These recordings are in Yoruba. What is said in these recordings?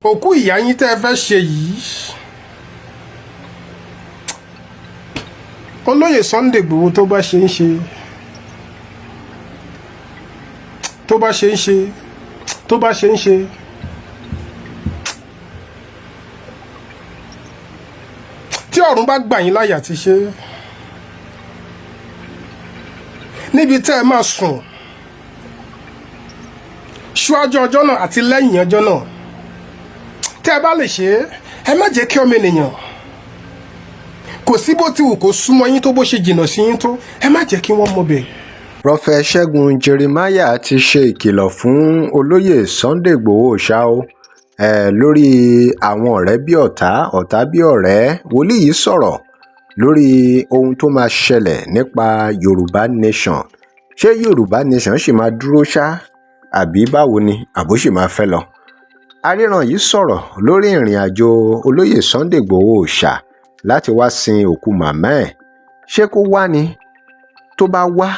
Òkú ìyá yín tẹ́ ẹ fẹ́ ṣe yìí, olóyè Sunday Igboho, tó bá ṣe ń ṣe, tó bá ṣe ń ṣe, tó bá ṣe ń ṣe, tí ọ̀run bá gbà yín láyà ti ṣe, níbi tẹ́ ẹ máa sùn ṣíwájú ọjọ́ náà àti lẹ́yìn ọjọ́ náà, tẹ́ ẹ bá lè ṣe é, ẹ má jẹ́ kí ọmọ ènìyàn, kò sí bó ti wù kó súnmọ́ yín tó, bó ṣe jìnnà sí yín tó, ẹ má jẹ́ kí wọ́n mọ̀ bẹ́ẹ̀. Prophet Ṣẹ́gun Jeremiah ti ṣe ìkìlọ̀ fún olóyè Sunday Igboho ṣá o lórí àwọn ọ̀rẹ́ bíi ọ̀tá, ọ̀tá bíi ọ̀rẹ́. Wòlíì yìí sọ̀rọ̀ lórí ohun tó máa ṣẹlẹ̀ nípa Yorùbá Nation. Ṣé Yorùbá Nation ṣì máa dúró ṣá, àbí báwo ni, àbó ṣì máa fẹ́ lọ? Aríran yìí sọ̀rọ̀ lórí ìrìn àjò olóyè Sunday Igboho ṣá láti wáá sin òkú màmá ẹ̀. Ṣé kó wá ni? Tó bá wá,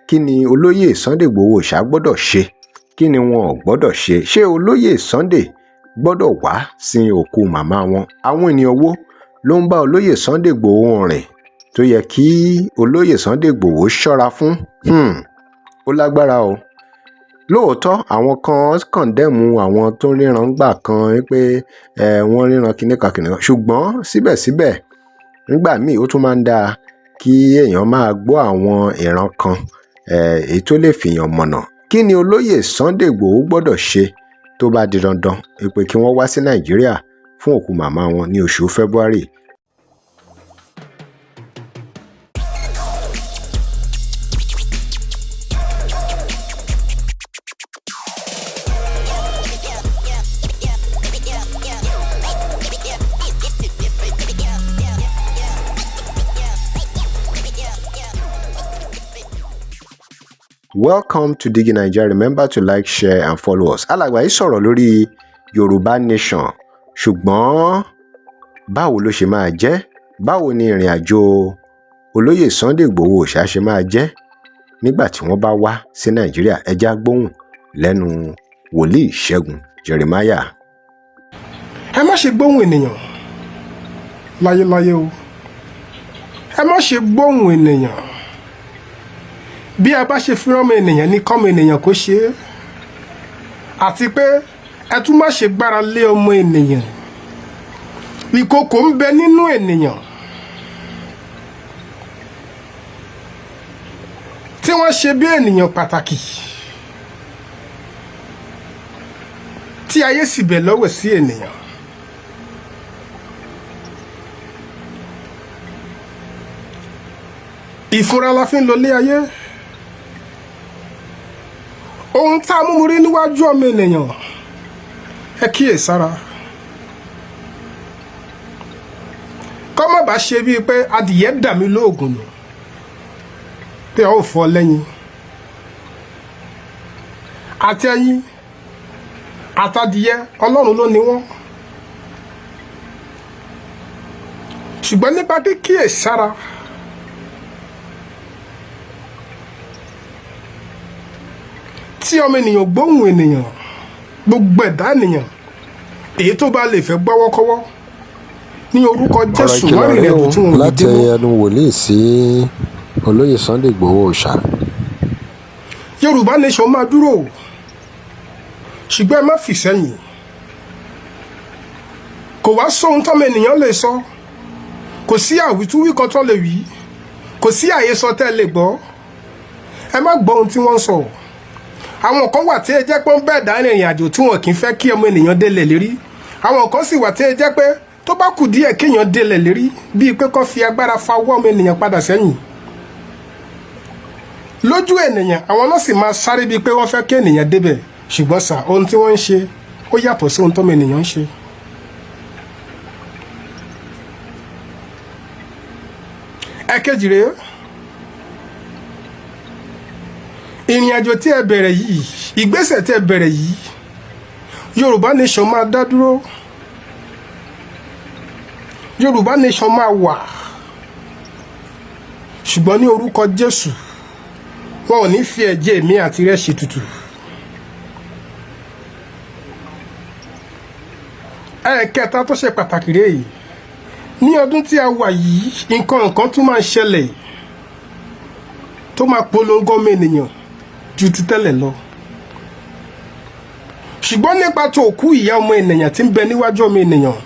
kí ni olóyè Sunday Igboho ṣá gbọ́dọ̀ ṣe? Kí ni wọn ò gbọ́dọ̀ ṣe? Ṣé olóyè Sunday gbọ́dọ̀ wá sin òkú màmá wọn? Àwọn ènìyàn wo ló ń bá olóyè Sunday Igboho rìn tó yẹ kí olóyè Sunday Igboho ṣọ́ra fún? Ó lágbára o. Lóòótọ́, àwọn kan condemn àwọn tó ń ríran gbà kan pé wọ́n ríran kinní kan kinní kan, ṣùgbọ́n síbẹ̀síbẹ̀, nígbà míì, ó tún máa ń dáa kí èèyàn máa gbọ́ àwọn ìran kan, èyí tó lè fìyàn mọ̀nà. Kí ni olóyè Sunday Igboho gbọ́dọ̀ ṣe tó bá di dandan pé kí wọ́n wá sí Nàìjíríà fún òkú màmá wọn ní oṣù February? Welcome to Digi Naija. Remember to like, share and follow us. Alàgbà yìí sọ̀rọ̀ lórí Yorùbá Nation, ṣùgbọ́n báwo ló ṣe máa jẹ́? Báwo ni ìrìn àjò olóyè Sunday Igboho ṣá ṣe máa jẹ́ nígbà tí wọ́n bá wá sí Nàìjíríà? Ẹ já gbóhùn lẹ́nu wòlíì Ṣẹ́gun Jeremiah. Ẹ má ṣe gbóhùn ènìyàn láyéláyé o. Ẹ má ṣe gbóhùn ènìyàn. Bí a bá ṣe fi ránmọ ènìyàn ní kọ́mọ ènìyàn kó ṣe é, àti pé ẹ tún má ṣe gbára lé ọmọ ènìyàn. Ìkòkò ń bẹ nínú ènìyàn tí wọ́n ṣe bí ènìyàn pàtàkì, tí ayé sì bẹ̀ lọ́wọ́ sí ènìyàn. Ìfúnra la fi ń lọ lé ayé. Ohun tá a mú mu rí níwájú ọmọ ènìyàn, ẹ kíyè sára, kọ́ má bàa ṣe bíi pé adìyẹ dà mí lóògùn nù, pé ọ ò fọ́ lẹ́yìn àti ẹyin àtadìyẹ. Ọlọ́run ló ní wọ́n, ṣùgbọ́n nípa kíkíyè sára, tí ọmọ ènìyàn gbóhùn ènìyàn, gbogbo ẹ̀dá ènìyàn èyí tó bá lè fẹ́ gbọ́wọ́kọ́wọ́ ní orúkọ Ọ̀rọ̀ Jésù, ìkìlọ̀ wọ́n rìnrìn rèé àjò o tí wọn ò ní láti dé mọ́. ẹnu wòlíì sí olóyè Sunday Igboho ṣá. Yorùbá Nation máa dúró, ṣùgbọ́n ẹ má fi sẹ́yìn. Kò wá sóhun tọ́mọ ènìyàn lè sọ, kò sí àwítúwí kan tó lè wí, kò sí àhesọ tẹ́ ẹ lè gbọ́. Ẹ má gbọ́ ohun tí wọ́n ń sọ. Àwọn kan wà tí ẹ jẹ́ pé ń bẹ́ẹ̀ dá ìrìn àjò tí wọn kì í fẹ́ kí ọmọ ènìyàn délẹ̀ lérí. Àwọn kan sì wà tí ẹ jẹ́ pé tó bá kù díẹ̀ kéèyàn délẹ̀ lérí, bíi pé kó fi agbára fa ọwọ́ ọmọ ènìyàn padà sẹ́yìn lójú ènìyàn, àwọn náà sì máa sáré bíi pé wọ́n fẹ́ kí ènìyàn débẹ̀. Ṣùgbọ́n sà, ohun tí wọ́n ń ṣe, ó yàtọ̀ sí ohun tọ́mọ ènìyàn ń ṣe. Ẹ̀kejì rèé, ìrìn àjò tí ẹ bẹ̀rẹ̀ yìí, ìgbésẹ̀ tí ẹ bẹ̀rẹ̀ yìí, Yorùbá Nation máa dá dúró, Yorùbá Nation máa wà, ṣùgbọ́n ní orúkọ Jésù, wọn ò ní fi ẹ̀jẹ̀ mi àti rẹ̀ ṣètùtù. Ẹ̀ẹ̀kẹta tó ṣe pàtàkì rèé yìí: ní ọdún tí a wà yìí, nǹkan nǹkan tún máa ṣẹlẹ̀ tó máa polongo ọmọ ènìyàn ju ti tẹ́lẹ̀ lọ. Ṣùgbọ́n nípa tó òkú ìyá ọmọ ènìyàn tí ń bẹ níwájú ọmọ ènìyàn,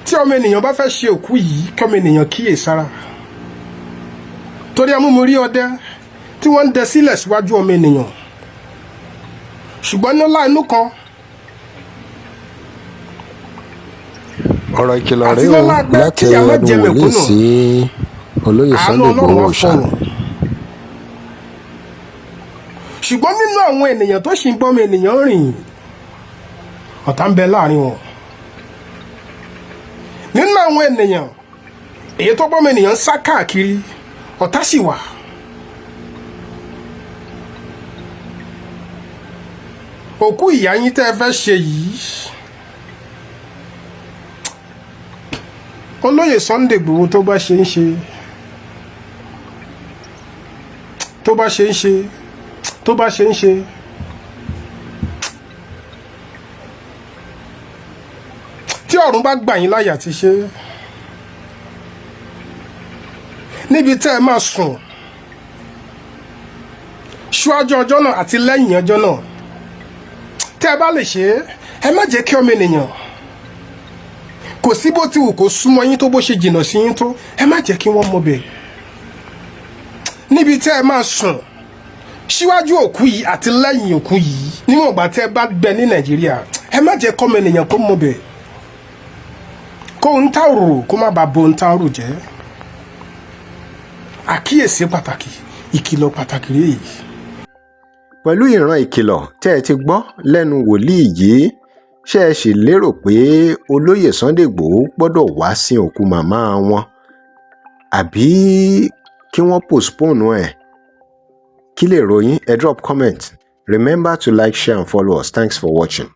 tí ọmọ ènìyàn bá fẹ́ ṣe òkú yìí, kí ọmọ ènìyàn kíyè sára, torí amúmurí ọdẹ tí wọ́n ń dẹ sílẹ̀ síwájú ọmọ ènìyàn. Ṣùgbọ́n nílá inú kan Ọ̀rọ̀ ìkìlọ̀ àti rèé o lọ́lá pé láti kíyà má ẹnu jẹ wòlíì mẹ̀kúnnù, sí olóyè àánú Sunday Ọlọ́run Ìgbòho á Òòṣà. fọhùn. Ṣùgbọ́n nínú àwọn ènìyàn tó ṣì ń bọ́mọ ènìyàn rìn, ọ̀tá ń bẹ láàrin wọn. Nínú àwọn ènìyàn èyí tó bọ́mọ ènìyàn ń sá káàkiri, ọ̀tá sì wà. Òkú ìyá yín tẹ́ ẹ fẹ́ ṣe yìí, olóyè Sunday Igboho, tó bá ṣe ń ṣe, tó bá ṣe ń ṣe, tó bá ṣe ń ṣe, tí ọ̀run bá gbà yín láyà ti ṣe, níbi tẹ́ ẹ máa sùn ṣíwájú ọjọ́ náà àti lẹ́yìn ọjọ́ náà, tẹ́ ẹ bá lè ṣe é, ẹ má jẹ́ kí ọmọ ènìyàn, kò sí bó ti wù kó súnmọ́ yín tó, bó ṣe jìnnà sí yín tó, ẹ má jẹ́ kí wọ́n mọ̀ bẹ́ẹ̀. Níbi tẹ́ ẹ máa sùn síwájú òkú yìí àti lẹ́yìn òkú yìí, níwọ̀n ìgbà tẹ́ ẹ bá gbẹ ní Nàìjíríà, ẹ má jẹ́ kọ́mọ ènìyàn kó mọ̀ bẹ́ẹ̀, kó ń ta òrò kó má bàa bo ń ta òrò jẹ́. Àkíyèsí pàtàkì, ìkìlọ̀ pàtàkì rèé yìí. Pẹ̀lú ìran ìkìlọ̀ tẹ́ ẹ ti gbọ́ lẹ́nu wòlíì yìí, ṣé ẹ sì lérò pé olóyè Sunday Igbodò gbọ́dọ̀ wáá sin òkú màmá wọn, àbí kí wọ́n postpone ẹ̀? Kí lèrò yín? Ẹ drop comment. Remember to like, share and follow us. Thanks for watching.